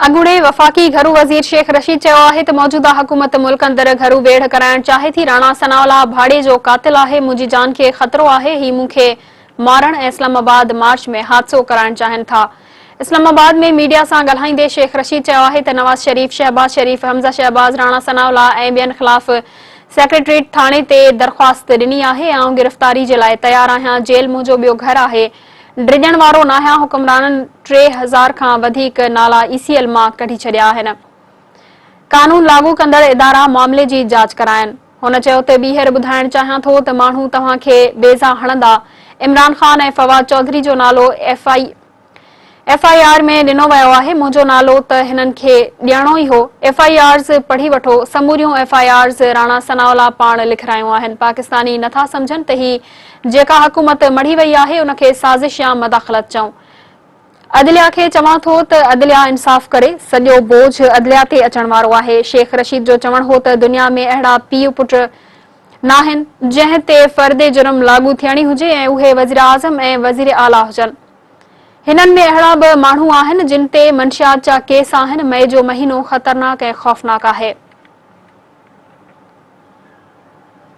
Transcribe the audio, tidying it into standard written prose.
اڳوڻي وفاقي گهرو وزير شيخ رشيد چيو آهي ته موجوده حڪومت ملڪ اندر گهرو ويڙهه ڪرائڻ چاهي ٿي، راڻا ثناء الله ڀاڙي جو قاتل آهي، منهنجي جان کي خطرو آهي، هي مون کي مارڻ ۽ اسلام آباد مارچ ۾ حادثو ڪرائڻ چاهين ٿا. اسلام آباد ۾ ميڊيا سان ڳالهائيندي شيخ رشيد چيو آهي ته نواز شريف، شهباز شريف، حمزه شهباز، راڻا ثناء الله ۽ ٻين خلاف سيڪريٽريٽ ٿاڻي تي درخواست ڏني آهي، آئون گرفتاري جي لاء تيار آهيان، جيل منهنجو ٻيو گهر آهي، ڊڄڻ وارو ناهيان، حڪمرانن 3000 کان وڌيڪ نالا اي سي ايل مان ڪڍي ڇڏيا آهن، قانون لاڳو ڪندڙ ادارا معاملي جي جاچ ڪرائين. هن چيو ته ٻيهر ٻڌائڻ چاهيان ٿو ته ماڻهو توهان کي بيزا هڻندا، عمران خان ۽ فواد چوڌري جو نالو ايف I R ۾ ڏنو ويو آهي، منهنجو نالو ته هنن کي ڏيڻو ئي هو، ايف I آرز پڙهي وٺو، سموريون F I Rs Rana Sanaullah پاڻ لکرايون آهن، پاڪستاني نٿا سمجهن ته هي جيڪا حڪومت مڙهي وئي آهي ان کي سازش يا مداخلت چئون. عدليا کي چوان ٿو ته عدليا انصاف ڪري، سڄو بوجهه عدليا تي اچڻ وارو آهي. شيخ رشيد جو چوڻ هو ته دنيا ۾ اهڙا پيء پٽ ناهن جنهن تي فرد جرم لاڳو ٿيڻي هجي ۽ اهي وزيراعظم ۽ وزيراعليٰ هجن. هنن ۾ اهڙا به ماڻهو آهن جن تي منشيات جا ڪيس آهن، مئي جو مهينو خطرناڪ ۽ خوفناڪ آهي.